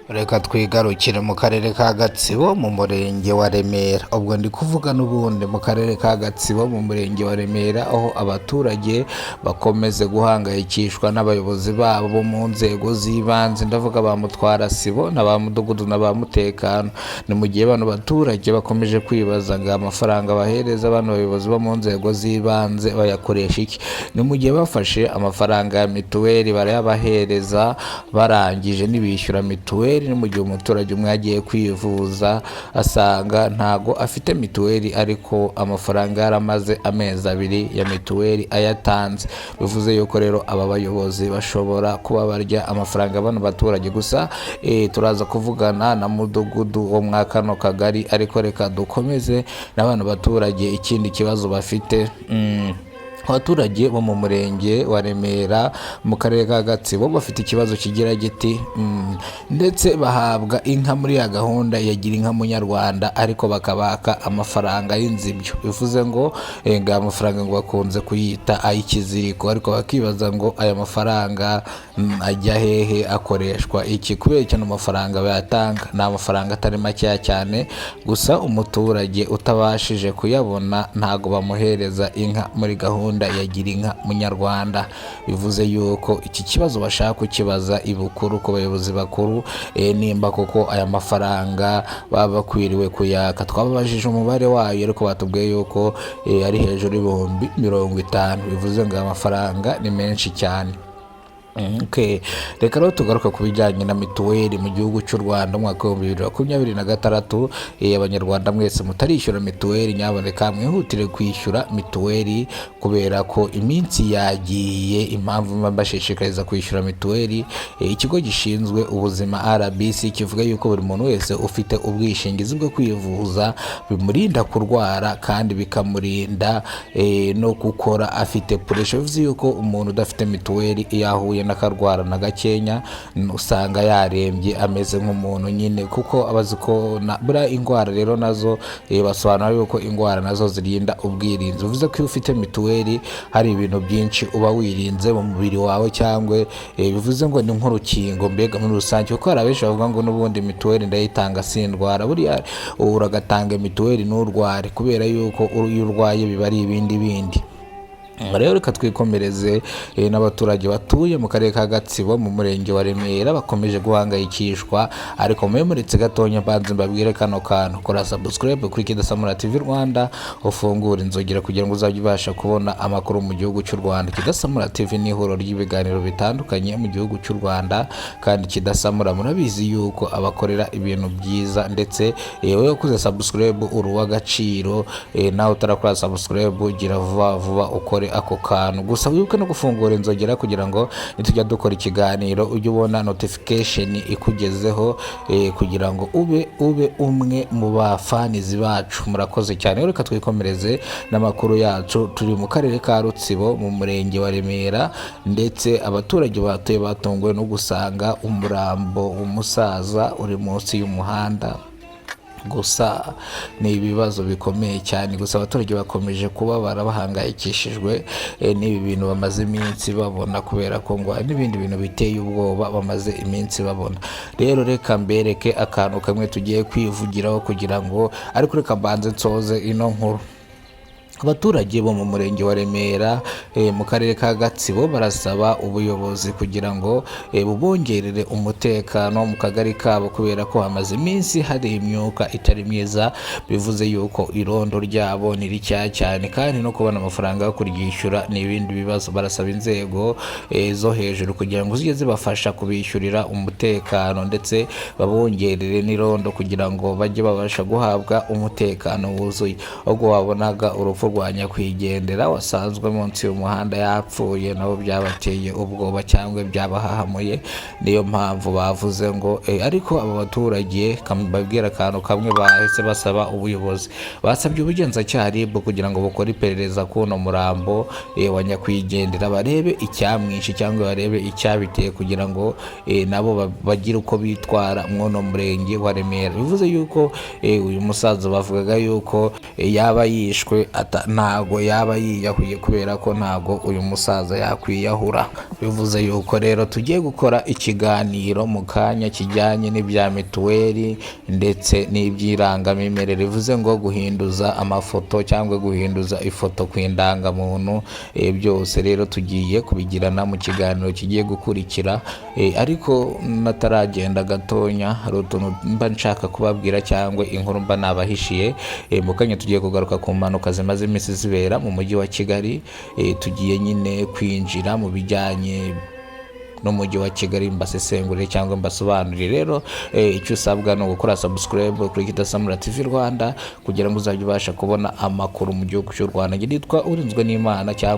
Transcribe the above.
Reka twigarukire mu karere ka Gatsibo mu murenge wa Remera. Ubwo ndi kuvuga n'ubundi mu karere ka Gatsibo mu murenge wa Remera, aho abaturage bakomeze guhangayikishwa n'abayobozi babo bo mu nzego z'ibanze, ndavuga ba mutwarasibo na ba mudugudu na ba mutekano. Ni mu gihe bano baturage bakomeje kwibaza ngo amafaranga bahereza bano bayobozi bo mu nzego z'ibanze bayakoresha iki? Ni mu gihe bafashe amafaranga ya mituweli barayabahereza, barangije ntibishyura mituweli. Ni mu gihe umuturage umwe yagiye kwivuza asanga ntago afite mituweli, ariko amafaranga yaramaze amezi 2 ya mituweli ayatanze. Bivuze yuko rero aba bayobozi bashobora kuba barya amafaranga bano baturage. Gusa turaza kuvugana na mudugudu wo mwa kano kagari, ariko reka dukomeze na bano baturage ikindi kibazo bafite. Abaturage bo mu murenge wa Remera mu karere ka Gatsibo bafite ikibazo kigira giti ndetse bahabwa inka muri ya gahunda ya Gira inka munyarwanda, ariko bakabaka amafaranga y'inzibyo. Bivuze ngo ngo aya mafaranga ngo bakunze kuyita ay'ikiziriko, ariko bakibaza ngo aya mafaranga ajya hehe, akoreshwa iki? Kubera ikintu amafaranga bayatanga ni amafaranga atari makeya cyane, gusa umuturage utabashije kuyabona ntago bamuhereza inka muri gahunda ya Gira inka munyarwanda. Bivuze yuko iki kibazo bashaka kukibaza ibukuru ku bayobozi bakuru, nimba koko aya mafaranga baba bakwiriwe kuyaka. Twababajije umubare wayo, ariko batubwiye yuko ari hejuru y'ibihumbi 50. Bivuze ngo aya mafaranga ni menshi cyane. Okay. Reka rero tugaruke ku bijyanye na mituweli mu gihugu cy'u Rwanda umwaka wa 2026. Abanyarwanda mwese mutarishyura mituweli, nyaboneka mwihutire kwishyura mituweli kubera ko iminsi yagiye. Impamvu mba mbashishikariza kwishyura mituweli, ikigo gishinzwe ubuzima RBC kivuga yuko buri muntu wese ufite ubwishingizi bwo kwivuza bimurinda kurwara kandi bikamurinda no gukora afite pressure. Bivuze yuko umuntu udafite mituweli iyo ahuye n'akarwara na gakenya usanga yarembye, ameze nk'umuntu nyine, kuko aba azi ko buriya indwara rero nazo basobanura yuko indwara nazo zirinda ubwirinzi. Bivuze ko iyo ufite mituweli hari ibintu byinshi uba wirinze mu mubiri wawe, cyangwa bivuze ngo ni nk'urukingo mbega muri rusange, kuko hari abenshi bavuga ngo n'ubundi mituweli ndayitanga sindwara. Buriya uragatanga mituweli nturware, kubera yuko iyo urwaye biba ari ibindi bindi. Rero reka twikomereze n'abaturage batuye mu karere ka Gatsibo mu murenge wa Remera bakomeje guhangayikishwa. Ariko mube muretse gatonya mbanze mbabwire kano kantu: kora subscribe kuri Kidasamura TV Rwanda, ufungure inzogera kugira ngo uzajye ubasha kubona amakuru mu gihugu cy'u Rwanda. Kidasamura TV ni ihuriro ry'ibiganiro bitandukanye mu gihugu cy'u Rwanda, kandi Kidasamura murabizi yuko abakorera ibintu byiza. Ndetse wowe wakoze subscribe uri uw'agaciro, nawe utarakora subscribe gira vuba vuba ukore ako kantu. Gusa wibuke no gufungura inzogera kugira ngo nitujya dukora ikiganiro ujye ubona notification ikugezeho, kugira ngo ube umwe mu bafanizi bacu. Murakoze cyane. Reka twikomereze n'amakuru yacu. Turi mu karere ka Rutsibo mu murenge wa Remera, ndetse abaturage batuye batunguwe no gusanga umurambo w'umusaza uri munsi y'umuhanda. Gusa ni ibibazo bikomeye cyane. Gusa abaturage bakomeje kubabara bahangayikishijwe n'ibi bintu bamaze iminsi babona, kubera ko ngo hari n'ibindi bintu biteye ubwoba bamaze iminsi babona. Rero reka mbereke akantu kamwe tugiye kwivugiraho kugira ngo, ariko reka mbanze nsoze ino nkuru. Abaturage bo mu murenge wa Remera mu karere ka Gatsibo barasaba ubuyobozi kugira ngo bubongerere umutekano mu kagari kabo, kubera ko hamaze iminsi hari imyuka itari myiza. Bivuze yuko irondo ryabo ni ricya cyane, kandi no kubona amafaranga yo kuryishyura ni ibindi bibazo. Barasaba inzego zo hejuru kugira ngo zijye zibafasha kubishyurira umutekano, ndetse babongerere n'irondo kugira ngo bajye babasha guhabwa umutekano wuzuye. Ubwo wabonaga urupfu rwa nyakwigendera wasanzwe munsi y'umuhanda yapfuye, nabo byabateye ubwoba cyangwa byabahahamuye. Niyo mpamvu bavuze ngo ariko aba baturage mbabwira akantu kamwe bahise basaba ubuyobozi. Basabye ubugenzacyaha RIB kugira ngo bukore iperereza k'uno murambo wa nyakwigendera, barebe icyamwishe cyangwa barebe icyabiteye, kugira ngo nabo bagire uko bitwara mw'uno murenge wa Remera. Bivuze yuko uyu musaza bavugaga yuko yaba yishwe Data ntago yaba yiyahuye, kubera ko ntago uyu musaza yakwiyahura. Bivuze yuko rero tugiye gukora ikiganiro mu kanya kijyanye n'ibya mituweli ndetse n'iby'irangamimerere, bivuze ngo guhinduza amafoto cyangwa guhinduza ifoto ku indangamuntu. Byose rero tugiye kubigirana mu kiganiro kigiye gukurikira. Ariko nataragenda gatonya, hari utuntu mba nshaka kubabwira cyangwa inkuru mba nabahishiye. Mu kanya tugiye kugaruka ku mpanuka zimaze iminsi zibera mu mujyi wa Kigali. Tugiye nyine kwinjira mu bijyanye n'umujyi wa Kigali, mbasesengurire cyangwa mbasobanurire. Rero icyo usabwa ni ugukora subscribe kuri Kidasamura TV Rwanda kugira ngo uzajye ubasha kubona amakuru mu gihugu cy'u Rwanda. Njye nitwa Urinzwe n'Imana cyangwa